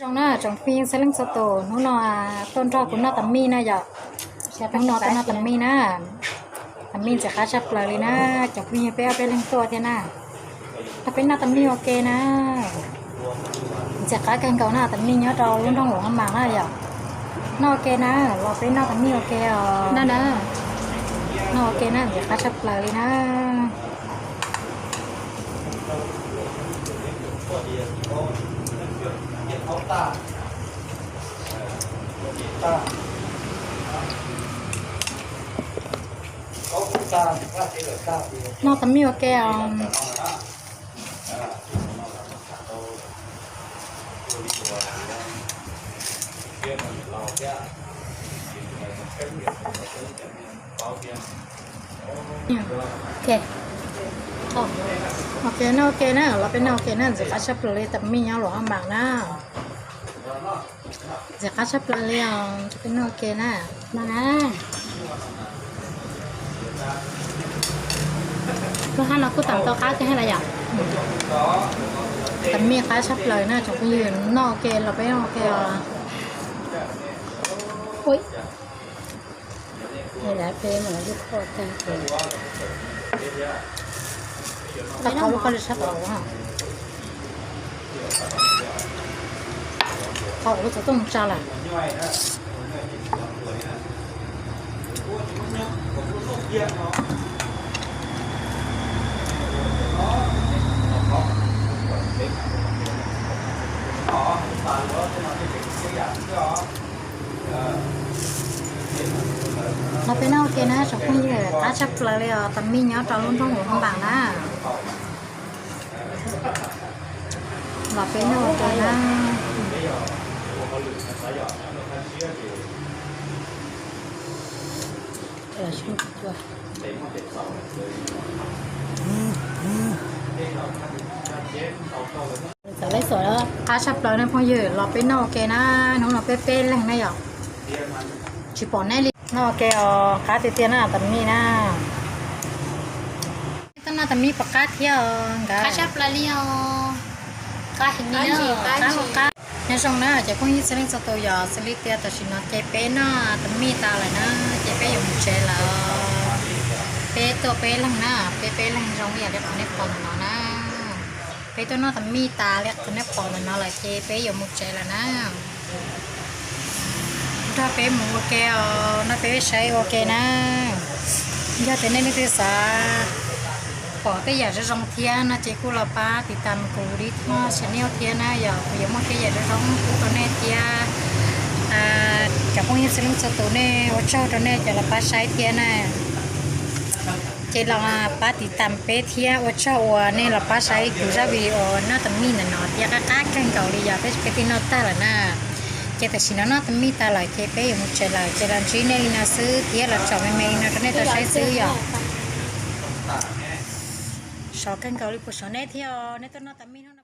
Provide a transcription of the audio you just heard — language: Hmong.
Zoo na tsoom phooj ywg txhua leej txhua tus, hnub no tuaj nrog kuv noj tas mij na yom. Hnub no tuaj noj tas mij na, tas mij ntxim qab tshaj plaws li na. Cov phooj ywg peb ob peb leeg tuaj thiab na, nrog peb noj tas mij ua ke na. Ntxim qab kawg nkaus na, tas mij nyob rau lub nroog Luam Hab Maas na yom. Noj ua ke na, los peb noj tas mij ua ke os. Noj ua ke na, ntxim qab tshaj plaws li na. Noj tas mij ua ke os. Ok, noj ua ke na, los peb noj ua ke na, ntxim qab tshaj plaws li, tas mij nyob Luam Hab Maas na. Ntxim qab tshaj plaws li os, peb noj ua ke na. Lub hab no kuj tau qab kawg thiab los yom. Tas mij qab tshaj plaws na tsoom phooj ywg, noj ua ke los peb noj ua ke os. Tau qhov lub qhov li sab tom. Qhov lub txov tooj tsa lawm. Los peb noj ua ke na tsoom phooj ywg, qab tshaj plaws li os, tas mij nyob rau lub nroog Luam Hab Maas na. Los peb noj ua ke na. Qab tshaj plaws na phooj ywg, los peb noj ua ke na, hnub no peb peb leeg na yom. Tsis pom neb li, noj ua ke os, qab tiag tiag na tas mij na. Tuaj noj tas mij puas qab thiab os nkawd? Qab tshaj plaws li os. Qab heev li na, qab ua qab. Nyob zoo na cov phooj ywg txhua leej txhua tus, yog xws li tias tam sim no ces peb noj tas mij tas lawm na, ces peb yuav mus tsev lawm. Peb tuaj peb leeg na, peb peb leeg zoo li yam li qhov nej pom ntawm no na. Peb tuaj noj tas mij tas li qhov nej pom ntawm no lawm ces peb yuav mus tsev lawm na. Nrog peb mus ua ke os, nrog peb saib ua ke na. Yog tias nej leej twg xav pom tej yam zoo zoo thiab no ces kuj los pab tiv tam kuv Li Thoj channel thiab na, yog kuv yuav muaj tej yam zoo zoo pub rau nej thiab. Cov phooj ywg txhua leej txhua tus, nej ua tsaug rau nej cov los pab saib thiab na. Ces los pab tiv tam peb thiab, ua tsaug uas nej los pab saib kuv zaj video noj tas mij ntawm no thiab, qab qab kawg nkaus li, yog peb peb twb noj tag lawm na. Ces tam sim no noj tas mij tas lawm ces peb yuav mus tsev lawm, ces los ntsib nej li no xwb thiab los tsom me me li no rau nej tau saib xwb yom. Sov kawg nkaus li puas sov nej thiab os, nej tuaj noj tas mij hnub no.